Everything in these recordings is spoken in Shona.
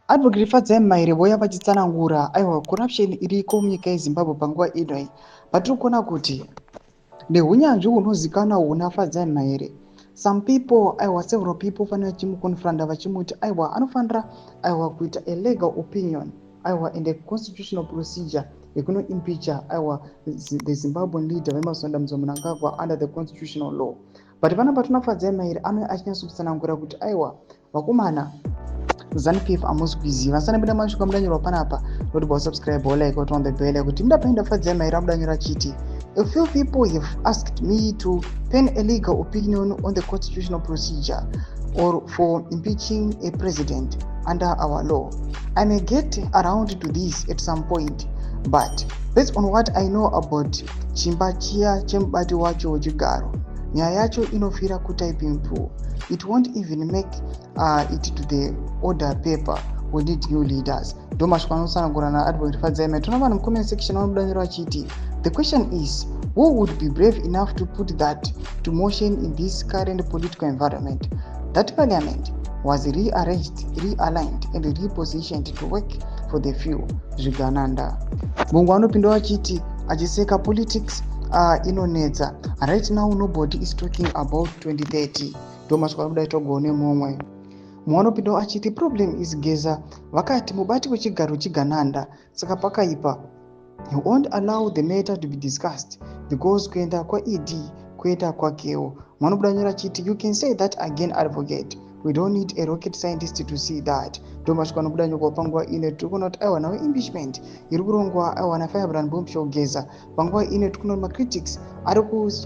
Advocate Fadzai Mahere vouya vachitsanangura, aiwa, corruption iriko munyika yeZimbabwe panguva ino. Patiri kuona kuti nehunyanzvi hunozikanwa huna Fadzai Mahere, some people, aiwa, several people fanira vachimuconfronta vachimuti, aiwa, anofanira, aiwa, kuita a legal opinion, aiwa, and a constitutional procedure yekunoimpeacha, aiwa, the Zimbabwean leader VaEmmerson Dambudzo Mnangagwa under the constitutional law. But panapa tona Fadzai Mahere anouya achinyatsokutsanangura kuti, aiwa, vakomana, ZANU PF hamuzi kuiziva. Asana masvika mudanyorwa panapa noti wasubscribe, walike, on the bell kuti mudapaenda. Fadzai Mahere amudanyora achiti, "A few people have asked me to pen a legal opinion on the constitutional procedure or for impeaching a president under our law. I may get around to this at some point, but based on what I know about chimba chiya chemubati wacho wechigaro, nyaya yacho inofira kutyping pool. It won't even make it to the order paper. We need new leaders." Ndo mashoko anotsanangura naAdvocate Fadzai Mahere. Tona vanhu mucomment section vanobudanyira vachiti, "The question is, who would be brave enough to put that to motion in this current political environment? That parliament was rearranged, realigned and repositioned to work for the few, zvigananda." Mumwe anopinda vachiti achiseka, "Politics inonetsa right now. Nobody is talking about 2030." Ndo mashoko anobuda togone. Mumwe anopindawo achiti, "Problem is Geza vakati mubati wechigaro chigananda, saka pakaipa. He won't allow the matter to be discussed because kuenda kwaED kuenda kwakewo." Mumwe anobuda nyora achiti, "You can say that again, advocate. We don't need a rocket scientist to see that." Ndo mashoko anobuda nyokwa panguva ino. Tiri kuona kuti, aiwa, nawo impeachment iri kurongwa, aiwa, naFirebrand Bombshell Geza panguva ino. Tiri kuona kuti macritics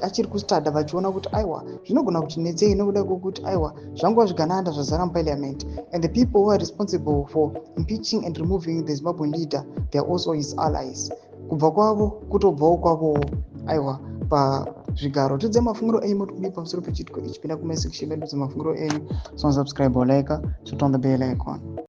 achiri kustada vachiona kuti, aiwa, zvinogona kuti netsei nokuda kwokuti, aiwa, zvanguva zvigananda zvazara muparliament, and the people who are responsible for impeaching and removing the Zimbabwean leader, they are also his allies. Kubva kwavo kutobvawo kwavowo, aiwa, pazvigaro. Tiudze mafungiro enyu moti kudii pamusoro pechiitiko ichi. Pinda kumasection medu dzemafungiro enyu. So subscribe or like, so turn the bell icon.